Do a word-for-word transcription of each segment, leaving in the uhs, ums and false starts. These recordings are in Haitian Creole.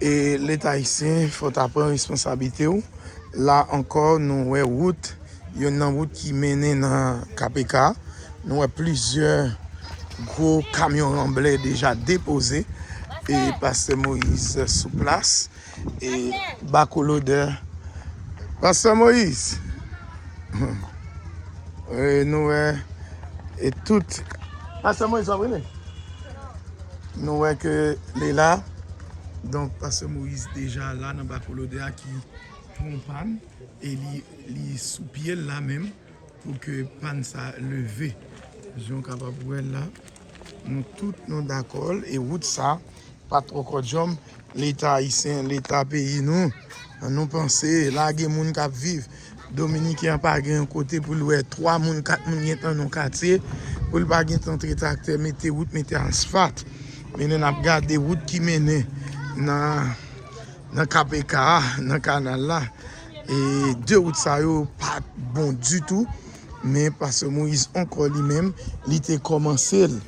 E Leta ayisyen, fò w ta pran responsablite w. La ankò, nou wè wout, yonn nan wout ki mennen nan K P K. Nou wè plizyè gwo kamyon ranblè deja depoze. E Pastè Moïse sou plas. E Bakolodè. Pastè Moïse. E nou wè, e tout. Pastè Moïse, w ap rele? Nou wè ke li la. Donk, Pastè Moïse deja la nan Bakolodè a ki pran pàn. E li, li sou pye l la menm pou ke pàn sa leve. Jan w kapab wè l la, nou tout nou dakò. E wout sa pa twò kòdjòm. Leta ayisyen, Leta peyi nou, ann nou panse, la gen moun k ap viv. Dominiken an pa gen yon kote pou l wè twa moun, kat moun gentan nan katye, pou l pa gentan antre traktè, mete wout, mete asfalt. Men lè n ap gade wout ki mennen nan, nan K P K a, nan kanal la, e de wout sa yo pa t bon ditou. Men Pastè Moïse ankò li menm, li te kòmanse l,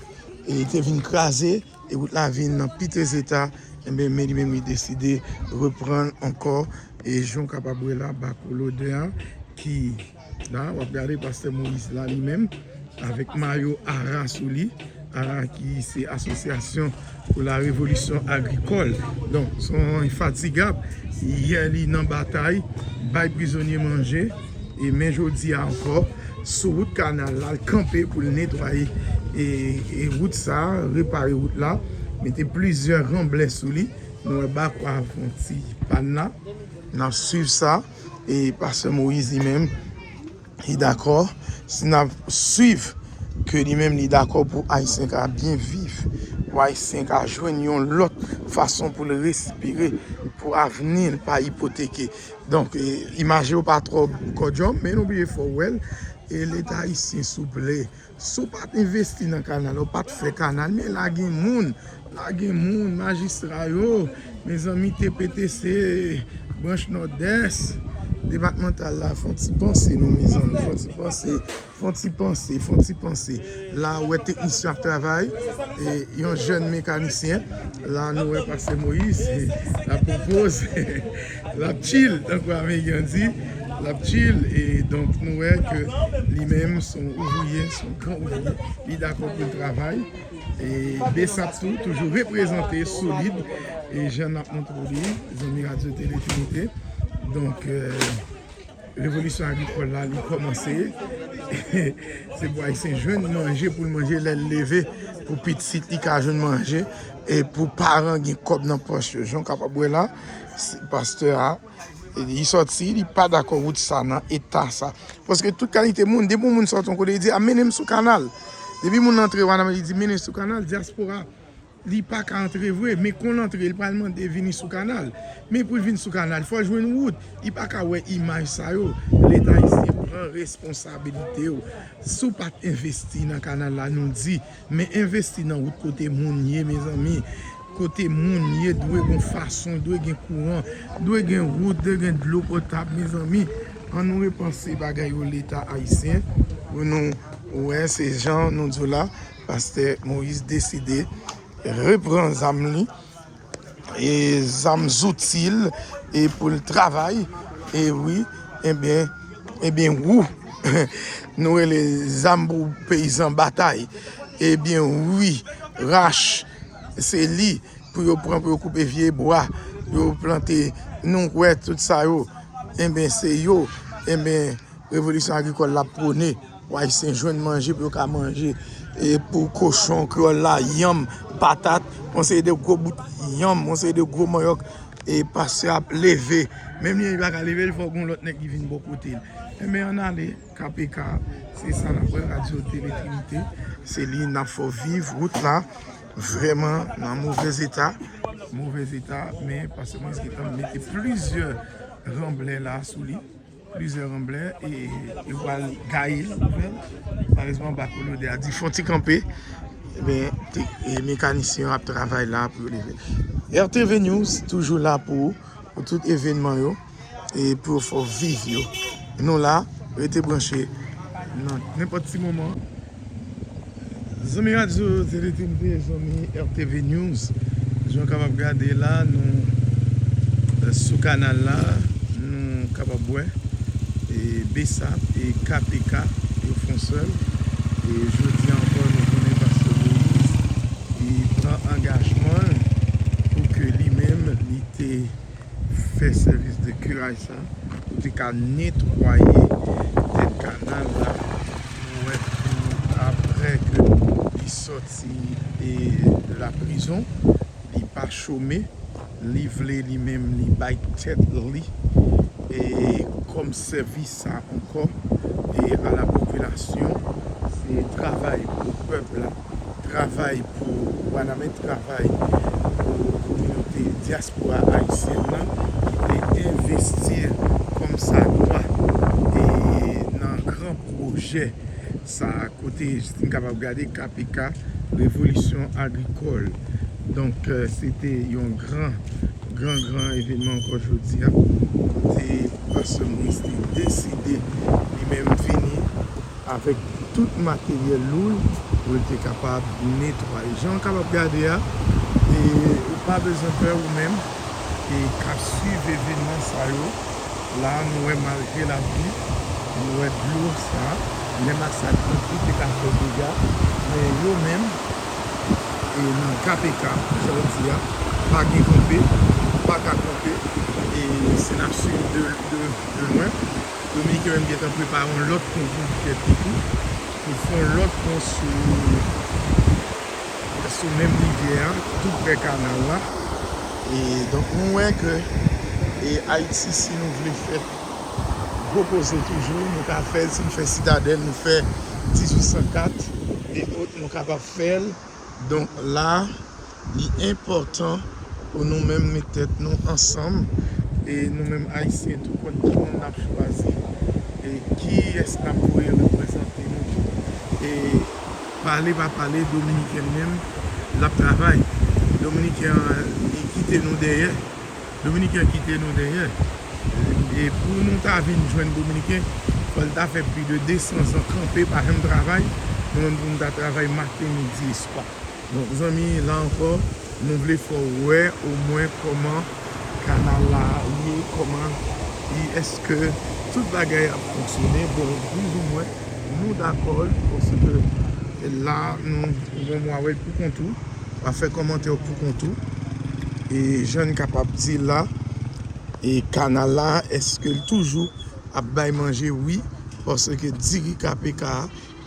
e li te vin kraze, e wout la vin nan pitez eta, enben, men li menm li deside reprann ankò. E jan w kapab wè la, Bakolodè a ki la, w ap gade Pastè Moïse la li menm, avèk mayo ara sou li, ara ki se Association pour la Révolution Agricole. Donk, se yon enfatigab. Yè li nan batay, bay prizonye manje, e men jodi a ankò, sou wout kanal la, l kanpe pou l netwaye e, e wout sa, repare wout la, mete plizyè ranblè sou li. Nou wè bakwa fè yon ti pàn la. N ap swiv sa. E Pastè Moïse li menm, li dakò. Si n ap swiv ke li menm li dakò pou Ayisyen ka byen viv, pou Ayisyen ka jwenn yon lòt fason pou l respire, pou avni l pa ipoteke. Donk, e, imaje yo pa twò kòdjòm, men nou bliye fò w wè l. E Leta ayisyen, souple, si w pa t envesti nan kanal la, w pa t fè kanal, men la gen moun, la gen moun, majistra yo, mezanmi, T P T C, branch Nòdès, depatmantal la, fè yon ti panse, non, mezanmi, fè yon ti panse, fè yon ti panse, fè yon ti panse. La, w wè teknisyen ap travay, e yon jèn mekanisyen. La, nou wè Pastè Moïse, e, l ap poze, l ap chill, tankou ameriken di, l ap chill. E donk, nou wè ke li menm, se yon ouvriye, se yon gran ouvriye. Li dakò pou l travay. E B S A P tou, toujou reprezante solid. E jan n ap montre w li, zanmi Radyo Tele Trinite. Donk, e, revolisyon agrikòl la, li kòmanse. Se pou Ayisyen jwenn manje pou l manje lè l leve, pou pitit li ka jwenn manje, e pou paran gen kòb nan pòch yo. Jan w kapab wè la, se pastè a, e li sòti, li pa dakò wout sa nan eta sa. Paske tout kalite moun, depi yon moun sòti yon kote, li di, "A, mennen m sou kanal." Depi moun antre Wanament, li di, "Mennen sou kanal," dyaspora. Li pa ka antre vre, men kon l antre, li pral mande vini sou kanal. Men pou l vin sou kanal, fò l jwenn wout. Li pa ka wè imaj sa yo. Leta ayisyen, pran responsabilite w. Si w pa t envesti nan kanal la, nou di, men envesti nan wout kote moun ye, mezanmi. Kote moun ye, dwe gon fason, dwe gen kouran, dwe gen wout, dwe gen dlo potab, mezanmi. Ann nou repanse bagay yo, Leta ayisyen, pou nou wè se jan nou di w la, Pastè Moïse deside repran zam li, e zam zouti l, e pou l travay, e wi, ebyen, ebyen, wou, nou rele zam pou peyizan batay, ebyen, wi, rach, se li pou yo pran, pou yo koupe vye bwa, pou yo plante, nou wè tout sa yo, ebyen, se yo, ebyen, revolisyon agrikòl la pwone pou Ayisyen jwenn manje, pou yo ka manje, e pou kochon, kreyòl la, yanm, patat, yon seri de gwo bout yanm, yon seri de gwo manyòk, e pastè ap leve. Menm li, li pa ka leve l, fò gon lòt nèg ki vin bò kote l. Enben, ann ale, K P K, se sa n ap wè, Radyo Tele Trinite, se li n ap fè w viv, wout la, vrèman nan movèz eta, movèz eta, men pastè Moïse gentan mete plizyè ranblè la sou li. Plizyè ranblè, e yo pral gaye l ouvè l. Malerezman, Bakolodè a di fò n ti kanpe. Ebyen, te- e mekanisyen yo ap travay la pou yo leve. R T V News toujou la pou ou, pou tout evènman yo, e pou yo fè w viv yo. Nou la, rete branche nan nenpòt ti moman. Zanmi Radyo Tele Trinite, zanmi R T V News, jan w kapab gade la, nou Sou kanal la, nou kapab wè e Besap e K P K yo fè yon sèl. E jodi a ankò, nou konnen Pastè Moïse, li pran angajman l pou ke li menm, li te fè sèvis de kiraj sa, pou te ka netwaye tèt kanal la. Nou wè tou, apre ke li sòti e laprizon, li pa chome, li vle li menm, li bay tèt li e kòm sèvis sa ankò e a la popilasyon. Se travay pou pèp la, travay pou Wanament, travay pou kominote dyaspora ayisyèn nan ki te envesti kòm sa dwa e nan gran pwojè sa, kote si n kapab gade K P K, Revolisyon Agrikòl. Donk, eh, se te yon gran, gran, gran evènman ankò jodi a, kote Pastè Moïse te deside li menm vini avèk tout materyèl lou l pou l te kapab netwaye. Jan w kapab gade a, e ou pa bezwen pè ou menm e k ap swiv evènman sa yo. La, nou wè malgre lapli, nou wè dlo sa, menm ak sa k piti te ka fè dega, men yo menm, e nan K P K, jan w di a, pa gen kanpe, pa ka kanpe, e se n ap swiv de, de, de lwen. Dominiken menm gentan prepare yon lòt pon pou tèt li tou, pou fè yon lòt pon sou, sou menm rivyè a, tou prè kanal la. E donk, nou wè ke, e Ayiti, si nou vle fè gwo koze toujou, nou ka fè l, si nou fè Sitadèl, nou fè dizuit san kat, e ot, nou kapab fè l. Donk, la, li enpòtan pou nou menm met tèt nou ansanm, e nou menm Ayisyen tou, konn ki moun n ap chwazi, e kiyès n ap voye reprezante nou tou. E pale pa pale, Dominiken menm, l ap travay. Dominiken an, li kite nou dèyè. Dominiken kite nou dèyè. E pou nou ta vin jwenn Dominiken, fò l ta fè plis de de san zan kanpe, pa janm travay. Nou menm pou nou ta travay maten, midi e swa. Donk, zanmi, la ankò, nou vle fè w wè omwen kòman kanal la ye, kòman li, èske tout bagay ap fonksyone. Bon, plizoumwen, nou dakò, paske la, nou, ou gen mwa wè l pou kont ou, w ap fè kòmantè w pou kont ou. E jan n kapab di la, e kanal la, èske l toujou ap bay manje? Wi, paske diri K P K a,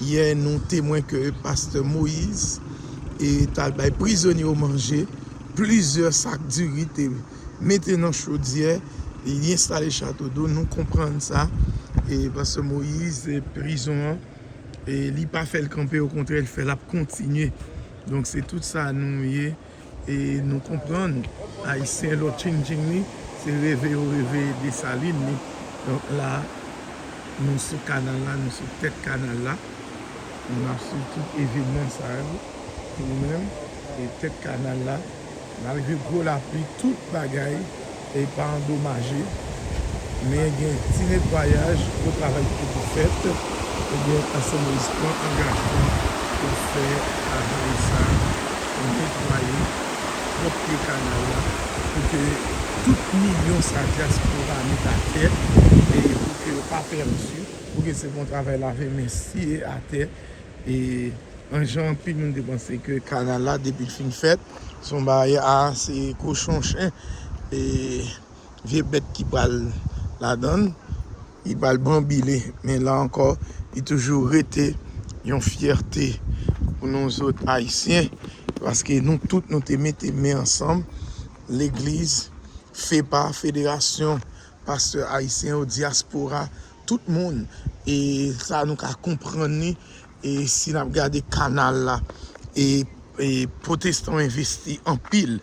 yè nou temwen ke Pastè Moïse e t al bay prizonye yo manje, plizyè sak diri te mete nan chodyè, e li enstale chato do, nou konprann sa. E Pastè Moïse, e prizon an, e li pa fè l kanpe, okontrè, l fè l ap kontinye. Donk, se tout sa nou ye, e nou konprann, Ayisyen, lò tching tching li, se reve yo reve Desalin li. Donk, la, nou sou kanal la, nou sou tèt kanal la. Nou ap swiv tout evènman sa yo pou nou menm, e tèt kanal la. Malgre gwo lapli, tout bagay e pa andomaje, men gen ti netwayaj, gwo travay ki te pou fèt, ebyen, Pastè Moïse pran angajman pou fè travay sa, pou netwaye, pwòpte kanal la, pou ke tout milyon sa dyaspora met atè, e pou ke yo pa pèdi, pou ke se yon travay lave men siye atè, e an jan anpil moun te panse ke kanal la, depi l fin fèt, se yon bagay a, se kochon chen, e vye bèt ki pral ladan l, li pral banbile. Men la ankò, li toujou rete yon fyète pou nou zòt Ayisyen, paske nou tout, nou te mete men ansanm, legliz, fepa, federasyon pastè ayisyen yo, dyaspora, tout moun. E sa nou ka konprann li, e si n ap gade kanal la, e, e pwotestan yo envesti anpil,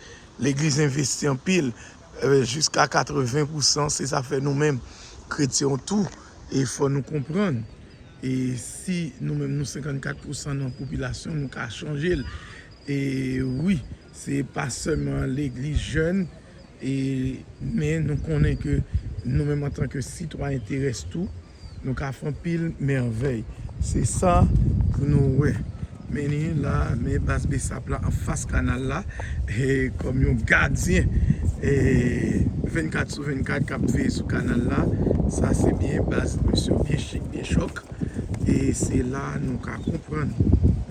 legliz envesti anpil, e, jiska katreven pousan, se sa fè nou menm, kretyen yo tou, e fò nou konprann. E si nou menm nou senkannkat pousan nan popilasyon, nou ka chanje l. E wi, se pa sèlman legliz jèn, e, men nou konnen ke nou menm antanke sitwayen terès tou, nou ka fè anpil mèvèy. Se sa pou nou wè. Men li la, men baz Besap la anfas kanal la, e kòm yon gadyen, e, vennkat sou vennkat k ap veye sou kanal la. Sa se byen baz, mesye yo byen chik, byen chòk. E se la nou ka konprann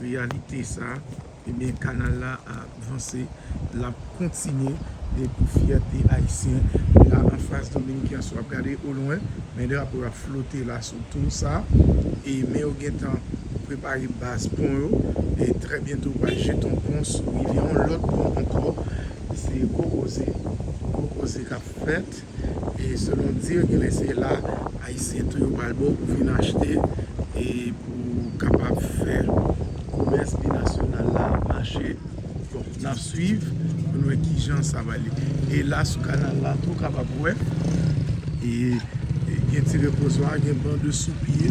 reyalite sa. Ebyen, kanal la ap vanse, l ap kontinye. E pou fyète ayisyen, la anfas Dominiken an, si w ap gade o lwen, men drapo ap flote la sou tou sa. E men yo gentan prepare baz pon yo. E trè byento, yo pral jete yon pon sou rivyè, yon lòt pon ankò. Se gwo koze, gwo koze k ap fèt. E selon dir, genlè se la ayisyen tou yo pral ba w pou vin achte, e pou kapab fè komès binasyonal la mache. Bon, n ap swiv pou n wè kijan sa va ale. E la, sou kanal la tou, w kapab wè, e, e gen ti repozwa, gen ban de sou pye,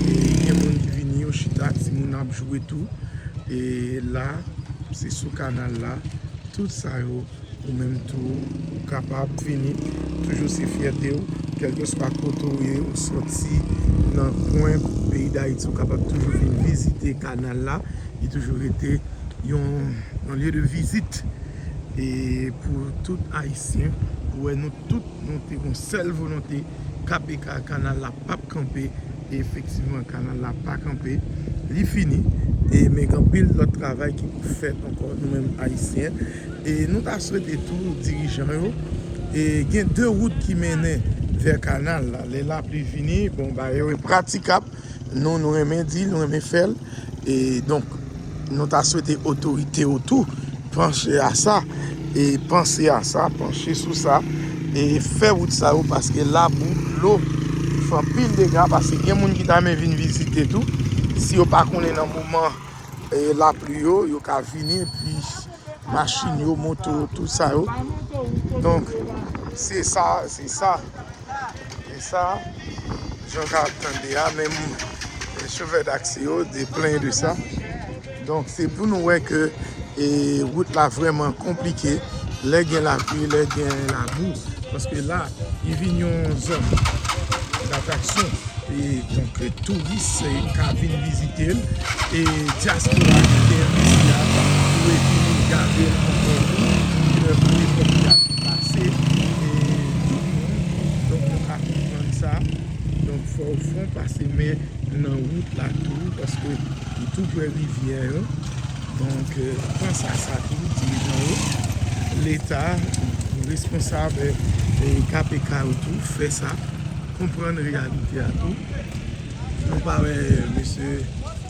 e gen moun ki vini, yo chita, timoun ap jwe tou. E la, se sou kanal la, tout sa yo, ou menm tou, ou kapab vini. Toujou se fyète w, kèlkeswa kote w ye, ou sòti nan kwen peyi Dayiti, ou kapab toujou vin vizite kanal la. Li toujou rete yon, yon lye de vizit, e pou tout ayisyen, pou wè nou tout, nou te gon sèl volonte, K P K, kanal la p ap kanpe. E efektivman, kanal la pa kanpe, li fini. E men gen anpil lòt travay ki pou fèt ankò, nou menm ayisyen. E nou ta swete tou dirijan yo, e gen de wout ki mennen vè kanal la. Lè lapli vini, bon, bagay yo enpratikab. Nou, nou renmen di l, nou renmen fè l. E donk, nou ta swete otorite yo tou panche a sa, e panse a sa, panche sou sa, e fè wout sa yo, paske labou, dlo, fè anpil dega, paske gen moun ki ta renmen vin vizite tou. Si yo pa konnen nan moman, e, lapli yo, yo ka vini, epi machin yo, moto yo, tout sa yo. Donk, se sa, se sa. E sa, jan w ka tande a, menm chofè taksi yo te plenyen de sa. Donk, se pou nou wè ke, e, wout la vrèman konplike lè gen lapli, lè gen labou. Paske la, li vin yon zòn datraksyon. E donk, touris, e, ka vin vizite l. E dyaspora ki te envesti a, dwe vini gade l ankò tou, e, pou epòk ki ap pase, e tout moun. Donk, nou ka konprann sa. Donk, fò w fon pase men nan wout la tou, paske li tou pre rivyè yo. Donk, e, panse a sa tou, dirijan yo, Leta, responsab, e, e, K P K yo tou, fè sa, konprann reyalite a tou. Nou pa wè mesye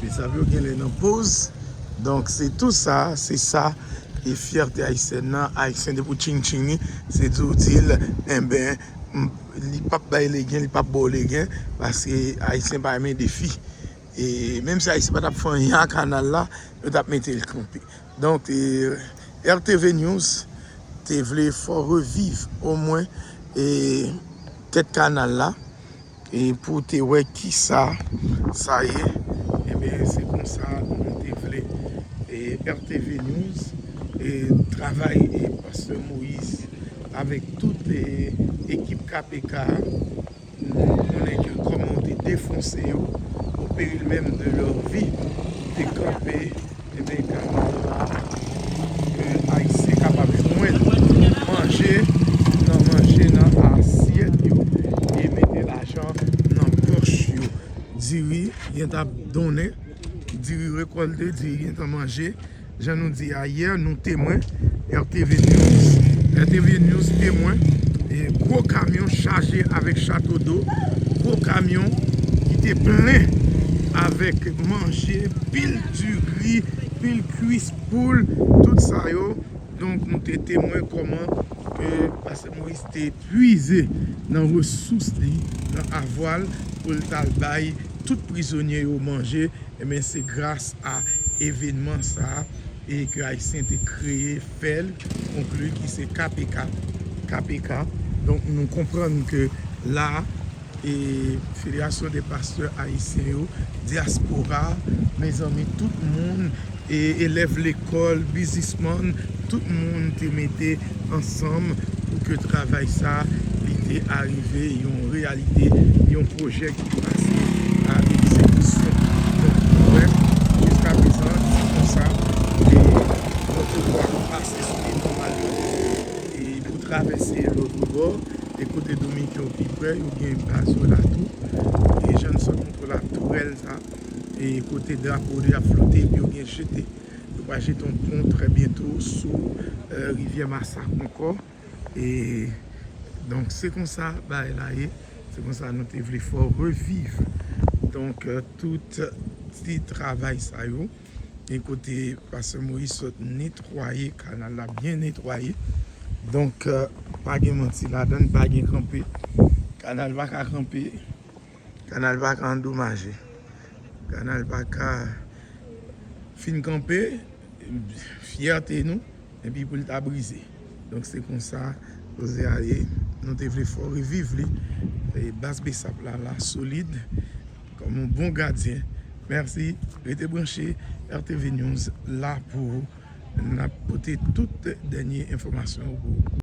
Mesap yo genlè nan poz. Donk, se tou sa, se sa, e fyète ayisyèn nan, ayisyen depi w tching tching li, se di w di l, enben, m, li p ap bay legen, li p ap ba w legen, paske ayisyen pa renmen defi. E menm si ayisyen pa t ap fè anyen a kanal la, yo t ap mete l kanpe. Donk, e, R T V News te vle fè w reviv omwen, e, tèt kanal la, e pou w te wè kisa sa ye. Ebyen, se konsa nou te vle, e, R T V News, e, travay, e, pastè Moïse avèk tout, e, ekip K P K a. Nou konnen ke kòman w te defonse yo, au péril même de leur vie, te kanpe, ebyen, kanal la, ke ayisyen kapab jwenn manje nan, manje nan asyèt yo, e mete lajan nan pòch yo. Diri, yo t ap donnen, diri rekòlte, diri yo t ap manje. Jan nou di a yè, nou temwen, R T V News. R T V News temwen, e gwo kamyon chaje avèk chato do, gwo kamyon ki te plen avèk manje, pil diri, pil kwis poul, tout sa yo. Donk, nou te temwen kòman, e, pastè Moïse te pwize nan resous li, nan avwa l, pou l t al bay tout prizonye yo manje. Ebyen, se gras a evènman sa a, e ke ayisyen te kreye, fè l konkli ki se K P K, K P K. Donk, nou konprann ke la, e Fédération des Pasteurs Haïtiens yo, dyaspora, mezanmi, tout moun, e elèv lekòl, biznismann, tout moun te mete ansanm pou ke travay sa, li te arive yon reyalite, yon pwojè ki pase a egzekisyon. Donk, nou wè, jiskaprezan, se konsa, e, nou te pase sou li nòmalman, e pou Travèse lòt bò, e kote Domiken yo pi prè, yo gen baz yo la tou. E jan n sot montre w la, twèl sa, e kote drapo yo ap flote, epi yo gen jete. Yo pral jete yon pon trè byento sou, euh, rivyè Masak ankò. E donk, se konsa bagay la ye. Se konsa nou te vle fè w reviv. Donk, euh, tout ti travay sa yo, e kote Pastè Moïse sot netwaye kanal la, byen netwaye. Donk, euh, pa gen manti ladan, pa gen kanpe. Kanal pa ka kanpe. Kanal pa ka andomaje. Kanal pa ka fin kanpe, fyète nou, epi pou l ta brize. Donk, se konsa koze a ye. Nou te vle fè w reviv li. E baz Besap la, la solid, kòm yon bon gadyen. Mèsi. Rete branche, R T V News la pou ou. N ap pote tout dènye enfòmasyon yo pou ou.